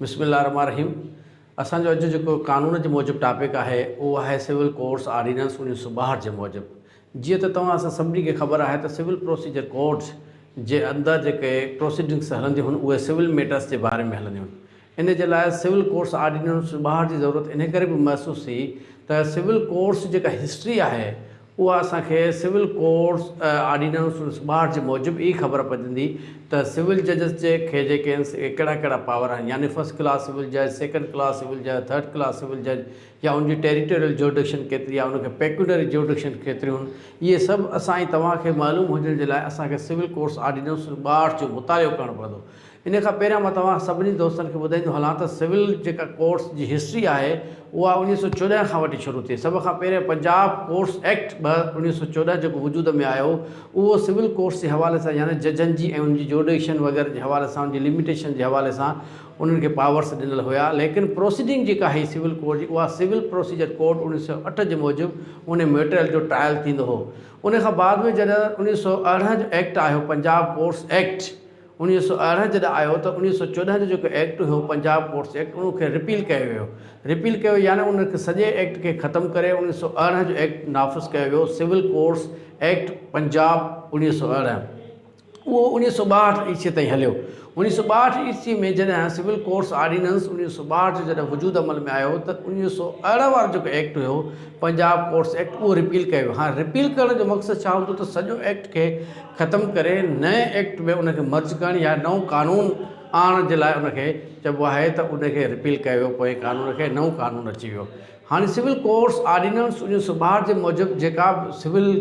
بسم الله الرحمٰن الرحيم اسان جو اڄ جيڪو قانون جي موجب ٽاپڪ آهي اهو آهي سول ڪورٽس آرڊيننس 1962 جي موجب. جيئن ته توهان اسان سڀني کي خبر آهي ته سول پروسيجر ڪورٽ جي اندر جيڪي پروسيڊنگس هلنديون هن اهي سول ميٽرس جي باري ۾ هلنديون هن. ان جي لاء سول ڪورٽس آرڊيننس 1962 جي ضرورت ان ڪري به محسوس ٿي ته سول ڪورٽس جيڪا هسٽري آهي اها اسان کي سول ڪورٽس آرڊيننس 1962 جي موجب ئي خبر پوندي ته سول ججز جي کي جيڪي آهن سي ڪهڙا ڪهڙا پاور آهن يعني فرسٽ ڪلاس سول جج، سيڪنڊ ڪلاس سول جج، ٿرڊ ڪلاس سول جج يا ان جي ٽيريٽوريل جوڊڪشن ڪيتري آهي ان کي پيڪيونري جوڊڪشن ڪيتريون آهن اهي سڀ اسان ۽ توهان کي معلوم هجڻ جي لاء اسان کي سول ڪورٽس آرڊيننس 1962 جو مطالعو ڪرڻو پوندو. ان کان پهريان مان توهان سڀني دوستن کي ٻڌائيندو هلان ته سول جيڪا ڪورٽس جي هسٽري آهي اها 1914 کان وٺي شروع ٿي. سڀ کان پهريان پنجاب ڪورٽس ايڪٽ ٻه 1914 جيڪو وجود ۾ آيو اهو سول ڪورٽس جي حوالي سان يعني ججن جي ۽ انهن جي جوڊيشن وغيره جي حوالي سان ان جي لميٽيشن جي حوالي سان انهن کي پاورس ڏنل هيا ليڪن پروسيڊنگ جيڪا هئي سول ڪورٽ جي اها سول پروسيجر ڪوڊ 1908 جي موجب ان ميٽريل جو ٽرائل ٿيندو هو. ان کان بعد ۾ جڏهن 1918 جو ايڪٽ آيو پنجاب ڪورٽس ايڪٽ 1918 جڏهن آيو ته 1914 جو جيڪو ايڪٽ هيو پنجاب ڪورٽس ايڪٽ ان کي رپيل ڪيو ويو. رپيل ڪيو يعني ان کي سڄي ايڪٽ کي ختم ڪري 1918 جو ايڪٽ نافذ ڪيو ويو سول ڪورٽس ايڪٽ پنجاب 1918 اهو 1962 عيسوي تائين هليو. 1962 عيسوي ۾ جڏهن سول ڪورٽس آرڊيننس 1962 جو جڏهن وجود عمل ۾ آيو ته 1918 وارو جيڪو ايڪٽ هيو پنجاب ڪورٽس ايڪٽ اهو رپيل ڪيو ويو. هاڻي رپيل ڪرڻ جو مقصد ڇا هوندو ته سڄو ايڪٽ کي ختم ڪري نئين ايڪٽ ۾ ان کي مرج ڪرڻ يا نئون قانون آڻڻ جي لاء ان کي چئبو آهي ته ان کي رپيل ڪيو ويو پوئين قانون کي نئون قانون اچي ويو هاڻي سول ڪورٽس آرڊيننس 1962 جي موجب جيڪا به سول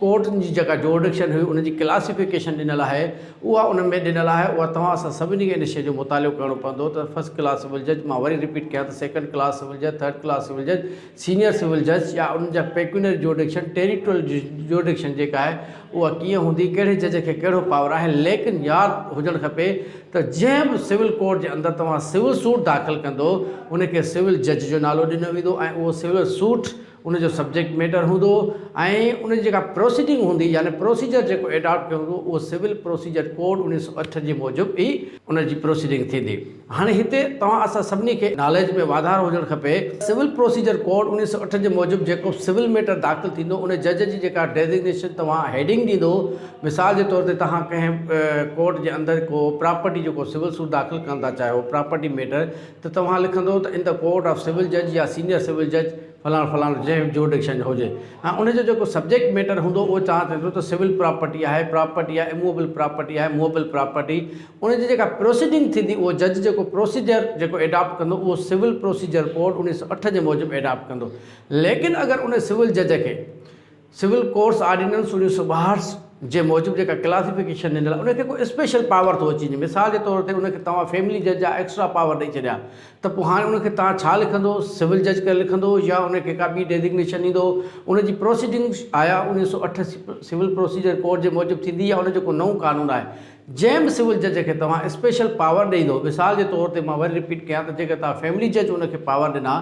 ڪورٽن جي جيڪا جوڊڪشن هئي ان جي ڪلاسيفڪيشن ڏنل آهي اها ان ۾ ڏنل آهي اها توهان اسان سڀني کي ان شيء جو مطالعو ڪرڻو پوندو ته فرسٽ ڪلاس سول جج مان وري رپيٽ ڪيان ته سيڪنڊ ڪلاس سول جج ٿرڊ ڪلاس سول جج سينيئر سول جج يا انهن جا پيڪيونري جوڊڪشن ٽيريٽوريل جوڊڪشن جيڪا آهي اها ڪيئن هوندي ڪهڙي جج کي ڪهڙو پاور آهي ليڪن ياد هجڻ کپي ته جنهن به سول ڪورٽ جي اندر توهان سول سوٽ داخل ڪندو ان کي سول جج جو نالو ڏنو ويندو ۽ اهو سول سوٽ ان جو سبجيڪٽ ميٽر هوندو ۽ ان جي جيڪا پروسيڊنگ هوندي يعني پروسيجر جيڪو ايڊاپٽ ڪيو هوندو اهو سول پروسيجر ڪوڊ 1908 جي موجب ئي ان جي پروسيڊنگ ٿيندي. هاڻي هتي توهان اسان سڀني کي ناليج ۾ واڌارو هجڻ کپي. سول پروسيجر ڪوڊ 1908 جي موجب جيڪو سول ميٽر داخل ٿيندو ان جج جي جيڪا ڊيزگنيشن توهان هيڊنگ ڏيندو مثال جي طور تي توهان ڪنهن ڪورٽ جي اندر ڪو پراپرٽي جو ڪو سول سوٽ داخل ڪرڻ ٿا چاهيو پراپرٽي ميٽر ته توهان لکندو ته ان the court of civil جج يا سينيئر سول جج فلاڻو فلاڻو جنهن به جوڊڪشن جو هجي ۽ ان جو جيڪو سبجيڪٽ ميٽر هوندو اهو توهان چوندو ته سول پراپرٽي آهي پراپرٽي آهي اموويبل پراپرٽي آهي موويبل پراپرٽي ان جي جيڪا پروسيڊنگ ٿيندي اهو جج جيڪو پروسيجر جيڪو ايڊاپٽ ڪندو اهو سول پروسيجر ڪوڊ 1908 جي موجب ايڊاپٽ ڪندو ليڪن اگر ان سول جج کي سول ڪورٽس آرڊيننس 1962 جي موجب جيڪا ڪلاسيفڪيشن ڏنل آهي ان کي ڪو اسپيشل پاور ٿو اچي وڃي مثال جي طور تي ان کي توهان فيملي جج جا ايڪسٽرا پاور ڏئي ڇڏيا ته پوء هاڻي ان کي توهان ڇا لکندو سول جج ڪري لکندو يا ان کي ڪا ٻي ڊيزگنيشن ڏيندو ان جي پروسيڊنگس آيا 1908 سول پروسيجر ڪوڊ جي موجب ٿيندي يا ان جو ڪو نئون قانون آهي جنهن به سول جج کي توهان اسپيشل پاور ڏيندو مثال جي طور تي مان وري رپيٽ ڪيان ته جيڪر توهان فيملي جج ان کي پاور ڏنا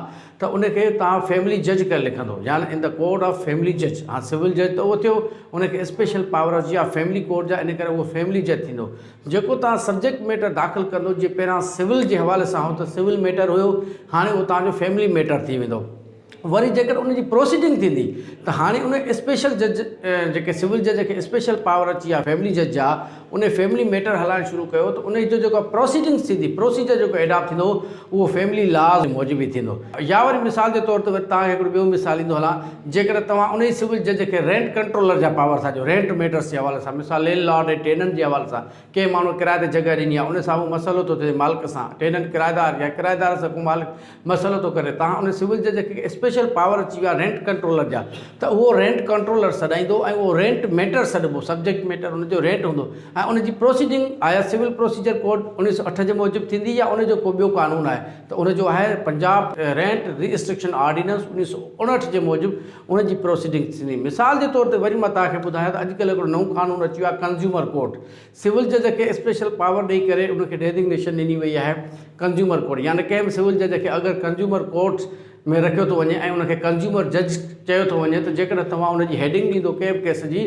ته ان کي توهان فيملي جج ڪري لکندو يعني ان the court of family جج هاڻ سول جج ته اهو ٿيو ان کي اسپيشل پاور اچي ويا فيملي ڪورٽ جا ان ڪري اهو فيملي جج ٿيندو جيڪو توهان سبجيڪٽ ميٽر داخل ڪندو جي پهريان سول جي حوالي سان هو ته سول ميٽر هيو هاڻي اهو توهان جو فيملي ميٽر ٿي ويندو وري جيڪر ان جي پروسيڊنگ ٿيندي ته هاڻي ان اسپيشل جج جيڪي سول جج کي اسپيشل پاور اچي ويا فيملي جج جا ان فيملي ميٽر هلائڻ شروع ڪيو ته ان جو جيڪو پروسيڊنگس ٿيندي پروسيجر جيڪو ايڊاپٽ ٿيندو اهو فيملي لاز موجب ئي ٿيندو. يا وري مثال جي طور تي وري توهان کي هڪڙو ٻيو مثال ڏيندو هلان، جيڪڏهن توهان انهي سول جج کي رينٽ ڪنٽرولر جا پاور ٿا ڏيو، رينٽ ميٽرس جي حوالي سان، مثال لينڊ لارڊ ۽ ٽيننٽ جي حوالي سان، ڪنهن ماڻهوء ڪرائي تي جڳهه ڏني آهي، ان سان اهو مسئلو ٿو ٿئي مالڪ سان، ٽيننٽ ڪرائيدار يا ڪرائيدار سان ڪو مالڪ مسئلو ٿو ڪري، توهان ان سول جج کي اسپيشل پاور اچي ويا رينٽ ڪنٽرولر جا ته اهو رينٽ ڪنٽرولر سڏائيندو ۽ اهو رينٽ ميٽر سڏبو، سبجيڪٽ ميٽر ان جو رينٽ هوندو ۽ ان جي پروسيڊنگ آيا سول پروسيجر ڪوڊ 1908 جي موجب ٿيندي يا ان جو ڪو ٻيو قانون آهي ته ان جو آهي پنجاب رينٽ ري اسٽرڪشن آرڊيننس 1959 جي موجب ان جي پروسيڊنگ ٿيندي. مثال جي طور تي وري مان توهان کي ٻڌايان ته اڄڪلهه هڪڙو نئون قانون اچي ويو آهي ڪنزيومر ڪورٽ سول جج کي اسپيشل پاور ڏئي ڪري ان کي ڊيزگنيشن ڏني وئي آهي ڪنزيومر ڪورٽ يعني ڪنهن به سول جج کي اگر ڪنزيومر ڪورٽ ۾ رکيو ٿو وڃي ۽ ان کي ڪنزيومر جج چيو ٿو وڃي ته جيڪڏهن توهان ان جي هيڊنگ ڏيندو ڪنهن به ڪيس جي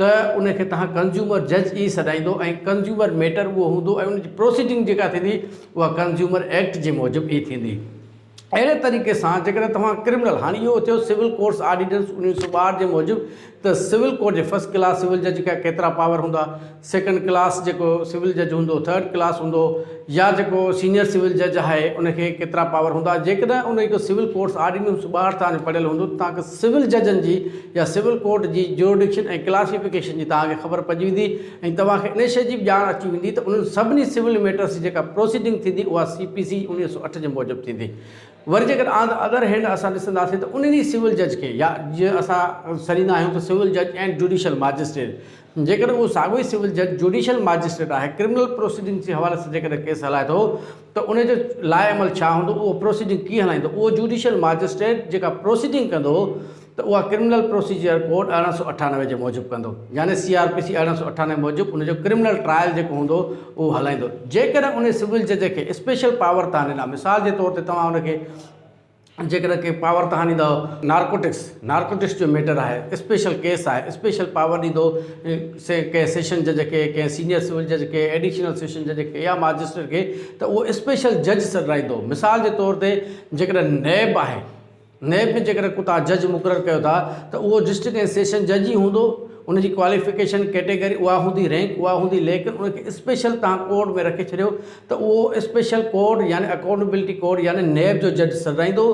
ته ان کي توهان ڪنزيومر جج ئي سڏائيندو ۽ ڪنزيومر ميٽر اهو هوندو ۽ ان جي پروسيڊنگ جيڪا ٿيندي اها ڪنزيومر ايڪٽ جي موجب ئي ٿيندي. اهڙي طريقي سان جيڪڏهن توهان ڪرمنل هاڻي اهو ٿيو سول ڪورٽس آرڊيننس 1962 جي موجب ته سول ڪورٽ جي فرسٽ ڪلاس سول جج کي ڪيترا پاور هوندا سيڪنڊ ڪلاس جيڪو سول جج هوندو ٿرڊ ڪلاس هوندو يا جيڪو سينيئر سول جج آهي ان کي ڪيترا پاور هوندا جيڪڏهن ان جو سول ڪورٽس آرڊيننس 62 توهان جو پڙهيل هوندو ته توهان کي سول ججن جي يا سول ڪورٽ جي جورڊڪشن ۽ ڪلاسيفڪيشن جي توهان کي خبر پئجي ويندي ۽ توهان کي ان شيء جي به ڄاڻ اچي ويندي ته انهن سڀني سول ميٽرس جي جيڪا پروسيڊنگ ٿيندي اها سي پي سي 1908 جي موجب ٿيندي. وري جيڪڏهن آن the other hand اسان ڏسنداسين ته انهن ئي سول جج کي يا جيئن اسان سڏيندا آهيون ته سول جج اينڊ جوڊيشل ماجسٽريٽ جيڪڏهن اهو ساڳيو ئي سول جج جوڊيشل ماجسٽريٽ آهي ڪرمنل پروسيڊنگس جي حوالي سان جيڪڏهن ڪيس هلائي ٿو ته ان جو لاء عمل ڇا هوندو اهو پروسيڊنگ ڪيئن هلائيندو اهو جوڊيشل ماجسٽريٽ جيڪا پروسيڊنگ ڪندو ته اها ڪرمنل پروسيجر ڪوڊ 1898 جي موجب ڪندو يعني سي آر پي سي 1898 موجب ان جو ڪرمنل ٽرائل جيڪو هوندو اهو هلائيندو جيڪڏهن ان سول جج کي اسپيشل پاور تان ڏنا مثال جي طور تي توهان ان کي جيڪڏهن ڪي پاور تان ڏيندو نارڪوٽڪس نارڪوٽڪس جو ميٽر آهي اسپيشل ڪيس آهي اسپيشل پاور ڏيندو سي ڪنهن سيشن جج کي ڪنهن سينيئر سول جج کي ايڊيشنل سيشن جج کي يا ماجسٽريٽ کي ته اهو اسپيشل جج سڏرائيندو مثال جي طور تي جيڪڏهن نيب آهي نيب ۾ جيڪڏهن ڪو توهان جج مقرر ڪيو ٿا ته اهو ڊسٽرڪٽ ۽ سيشن جج ئي هوندو، ان جي ڪواليفڪيشن، ڪيٽيگري اها هوندي، رينڪ اها هوندي، ليڪن ان کي اسپيشل توهان ڪورٽ ۾ رکي ڇڏيو ته اهو اسپيشل ڪورٽ يعني اڪائونٽبلٽي ڪورٽ يعني نيب جو جج سڏرائيندو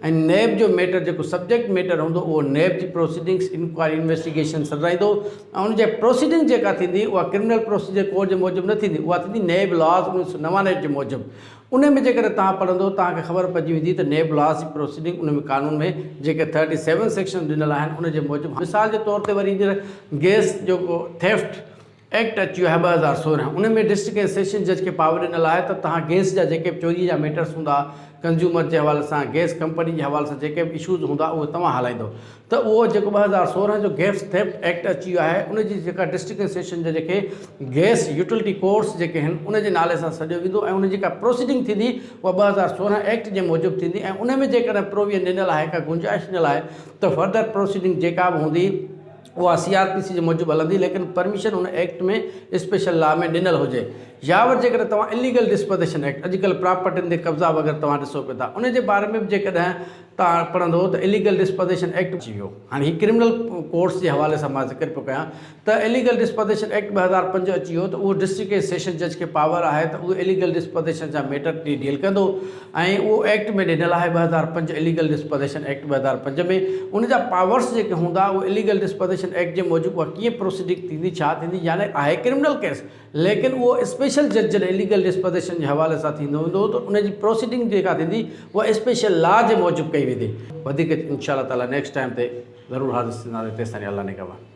۽ نيب جو ميٽر جيڪو سبجيڪٽ ميٽر هوندو اهو نيب جي پروسيڊنگس، انڪوائري، انويسٽيگيشن سڏرائيندو ۽ ان جي پروسيڊنگ جيڪا ٿيندي اها ڪرمنل پروسيجر ڪوڊ جي موجب نه ٿيندي اها ٿيندي نيب لاز 1999 جي موجب. ان ۾ جيڪڏهن توهان پڙهندو توهان کي خبر پئجي ويندي ته نيب لاز جي پروسيڊنگ ان ۾ قانون ۾ جيڪي ٿرٽي سيون سيڪشن ڏنل آهن ان جي موجب مثال جي طور تي وري هينئر گيس جو ٿيفٽ ايڪٽ اچي ويو آهي 2016 ان ۾ ڊسٽرڪٽ ۽ سيشن جج کي پاور ڏنل آهي ته توهان گيس جا جيڪي به چوري جا ميٽرس هوندا ڪنزيومر جي حوالي سان گيس ڪمپني جي حوالي سان جيڪي به اشوز هوندا اهي توهان هلائيندو ته اهو جيڪو 2016 جو گيس ٿيفٽ ايڪٽ اچي ويو آهي ان جي جيڪا ڊسٽرڪٽ ۽ سيشن جج کي گيس يوٽيلٽي ڪورٽس جيڪي آهن ان جي نالي سان سڏيو ويندو ۽ ان جي جيڪا پروسيڊنگ ٿيندي اها 2016 ايڪٽ جي موجب ٿيندي ۽ ان ۾ جيڪڏهن پروويزن ڏنل آهي ڪا گنجائش ڏنل آهي ته فردر پروسيڊنگ جيڪا به هوندي اها سي آر پي سي جي موجب هلندي ليڪن پرميشن ان ايڪٽ ۾ اسپيشل لا ۾ ڏنل هجي يا وري جيڪڏهن توهان اليگل ڊسپوزيشن ايڪٽ اڄڪلهه پراپرٽين تي قبضا وغيره توهان ڏسو پيا ٿا ان جي باري ۾ به جيڪڏهن توهان پڙهندو ته اليگل ڊسپوزيشن ايڪٽ اچي ويو هاڻي هي ڪرمنل ڪورٽس جي حوالي سان مان ذڪر پيو ڪيان ته اليگل ڊسپوزيشن ايڪٽ 2005 اچي ويو ته اهو ڊسٽرڪٽ ۽ سيشن جج کي پاور آهي ته اهو اليگل ڊسپوزيشن جا ميٽر ٽي ڊيل ڪندو ۽ اهو ايڪٽ ۾ ڏنل آهي 2005 اليگل ڊسپوزيشن ايڪٽ 2005 ۾ ان جا پاورس جيڪي هوندا اهو اليگل ڊسپوزيشن ايڪٽ جي موجب اها ڪيئن پروسيڊنگ ٿيندي ڇا ٿيندي يعني آهي ڪرمنل ڪيس ليڪن اهو اسپيشل جج جڏهن اليگل ڊسپوزيشن جي حوالي سان ٿيندو هوندو ته ان جي پروسيڊنگ جيڪا ٿيندي اها اسپيشل لا جي موجب ڪئي ويندي. وڌيڪ انشاء الله تعالي نيڪسٽ ٽائيم تي ضرور حاضر ٿينداسين تيستائين الله نگهبان.